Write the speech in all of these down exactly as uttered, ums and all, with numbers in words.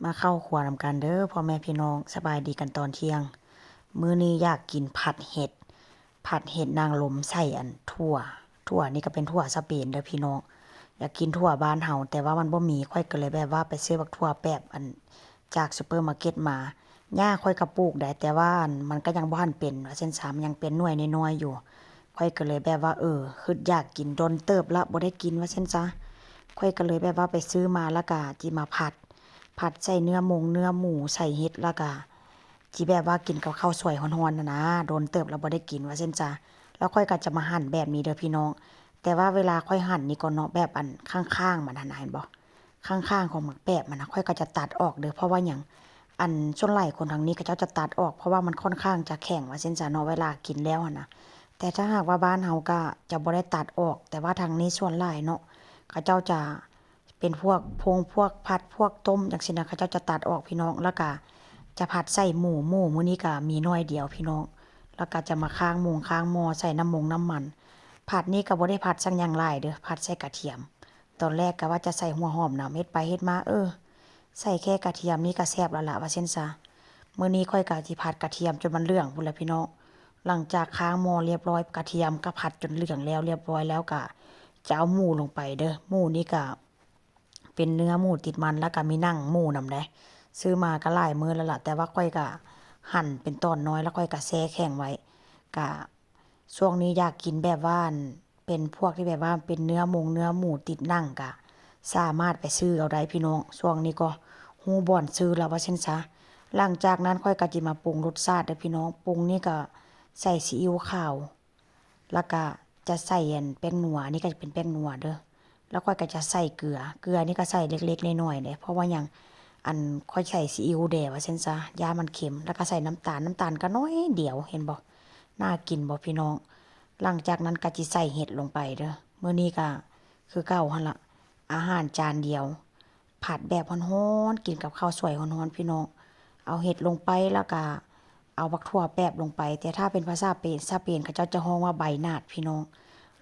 มาเข้าครัวนำกันเด้อพ่อแม่พี่น้อง สบายดีกันตอนเที่ยง มื้อนี้อยากกินผัดเห็ด ผัดเห็ดนางรมใส่อันถั่ว ถั่วนี่ก็เป็นถั่วสเปนเด้อพี่น้อง อยากกินถั่วบ้านเฮา แต่ว่ามันบ่มี ข้อยก็เลยแบบว่าไปซื้อบักถั่วแปบอันจากซูเปอร์มาร์เก็ตมา ย่าข้อยก็ปลูกได้ แต่ว่าอันมันก็ยังบ่ทันเป็น ว่าซั่นซะ มันยังเป็นหน่วยน้อยๆอยู่ ข้อยก็เลยแบบว่า เออ คิดอยากกิน โดนเติบละบ่ได้กิน ว่าซั่นซะ ข้อยก็เลยแบบว่าไปซื้อมาแล้วก็จิมาผัด ผัดใส่เนื้อมงเนื้อหมู ใส่เห็ด แล้วก็จิแบบว่ากินกับข้าวสวยฮ้อนๆน่ะนะ โดนเติบแล้วบ่ได้กิน ว่าซั่นซะ แล้วข้อยก็จะมาหั่นแบบนี้เด้อพี่น้อง แต่ว่าเวลาข้อยหั่นนี่ก็เนาะ แบบอันข้างๆมันหั่นน่ะ เห็นบ่ ข้างๆของหมากแปบมันนะ ข้อยก็จะตัดออกเด้อ เพราะว่าหยัง อันส่วนหลายคนทางนี้เขาเจ้าจะตัดออก เพราะว่ามันค่อนข้างจะแข็ง ว่าซั่นซะเนาะ เวลากินแล้วหั้นนะ แต่ถ้าหากว่าบ้านเฮาก็จะบ่ได้ตัดออก แต่ว่าทางนี้ส่วนหลายเนาะ เขาเจ้าจะเป็นพวกพงพวกผัดพวกต้มจั่งซี้นะ เขาเจ้าจะตัดออกพี่น้อง แล้วก็จะผัดใส่หมู หมูมื้อนี้ก็มีหน่อยเดียวพี่น้อง แล้วก็จะมาข้างมงข้างหม้อใส่น้ำมงน้ำมัน ผัดนี่ก็บ่ได้ผัดซักหยังหลายเด้อ ผัดใส่กระเทียม ตอนแรกก็ว่าจะใส่หัวหอมนำ เฮ็ดไปเฮ็ดมา เออ ใส่แค่กระเทียมนี่ก็แซ่บแล้วล่ะ ว่าซั่นซะ มื้อนี้ข้อยก็สิผัดกระเทียมจนมันเหลืองพู้นแหละพี่น้อง หลังจากข้างหม้อเรียบร้อย กระเทียมก็ผัดจนเหลืองแล้วเรียบร้อยแล้วก็จะเอาหมูลงไปเด้อ หมูนี่ก็เป็นเนื้อหมูติดมัน แล้วก็มีหนังหมูนำเด้ ซื้อมาก็หลายมื้อแล้วล่ะ แต่ว่าข้อยก็หั่นเป็นตอนน้อย แล้วข้อยก็แช่แข็งไว้ ก็ช่วงนี้อยากกินแบบว่าอัน เป็นพวกที่แบบว่าเป็นเนื้อมงเนื้อหมูติดหนังก็สามารถไปซื้อเอาได้พี่น้อง ช่วงนี้ก็ฮู้บ่อนซื้อแล้ว ว่าซั่นซะ หลังจากนั้นข้อยก็จิมาปรุงรสชาติเด้อพี่น้อง ปรุงนี่ก็ใส่ซีอิ๊วขาว แล้วก็จะใส่อันแป้งนัว นี่ก็จะเป็นแป้งนัวเด้อ แล้วข้อยก็จะใส่เกลือ เกลือนี่ก็ใส่เล็กๆน้อยๆเด้ เพราะว่าหยัง อันข้อยใส่ซีอิ๊วแด่ ว่าซั่นซะ ย่านมันเค็ม แล้วก็ใส่น้ำตาล น้ำตาลก็น้อยเดียว เห็นบ่ น่ากินบ่พี่น้อง หลังจากนั้นก็จิใส่เห็ดลงไปเด้อ มื้อนี้ก็คือเก่าหั่นล่ะ อาหารจานเดียว ผัดแบบฮ้อนๆ กินกับข้าวสวยฮ้อนๆ พี่น้อง เอาเห็ดลงไป แล้วก็เอาบักถั่วแปบลงไป แต่ถ้าเป็นภาษาเปน สเปนเขาเจ้าจะฮ้องว่าใบหนาดพี่น้อง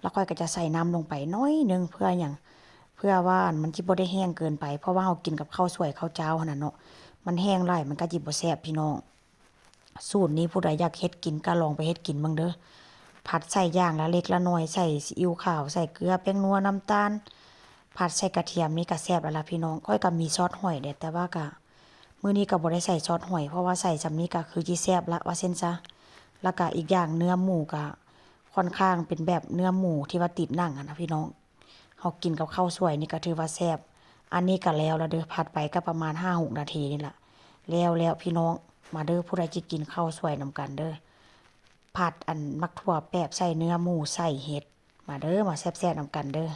แล้วข้อยก็จะใส่น้ำลงไปน้อยหนึ่ง เพื่อหยัง เพื่อว่ามันสิบ่ได้แห้งเกินไป เพราะว่าเฮากินกับข้าวสวยข้าวเจ้าหั่นน่ะเนาะ มันแห้งหลายมันก็สิบ่แซ่บพี่น้อง สูตรนี้ผู้ใดอยากเฮ็ดกินก็ลองไปเฮ็ดกินเบิ่งเด้อ ผัดใส่อย่างละเล็กละน้อย ใส่ซีอิ๊วขาว ใส่เกลือ แป้งนัว น้ำตาล ผัดใส่กระเทียมนี่ก็แซ่บแล้วล่ะพี่น้อง ข้อยก็มีซอสหอยเด้ แต่ว่าก็ มื้อนี้ก็บ่ได้ใส่ซอสหอย เพราะว่าใส่ส่ำนี้ก็คือสิแซ่บละ ว่าซั่นซะ แล้วก็อีกอย่างเนื้อหมูก็ค่อนข้างเป็นแบบเนื้อหมูที่ว่าติดหนังอะนะพี่น้อง เฮากินกับข้าวสวยนี่ก็ถือว่าแซ่บ อันนี้ก็แล้วแล้วเด้อ ผัดไปก็ประมาณห้าหกนาทีนี่ล่ะ แล้วแล้วพี่น้อง มาเด้อ ผู้ใดสิกินข้าวสวยนำกันเด้อ ผัดอันบักถั่วแปบใส่เนื้อหมูใส่เห็ด มาเด้อ มาแซ่บๆนำกันเด้อ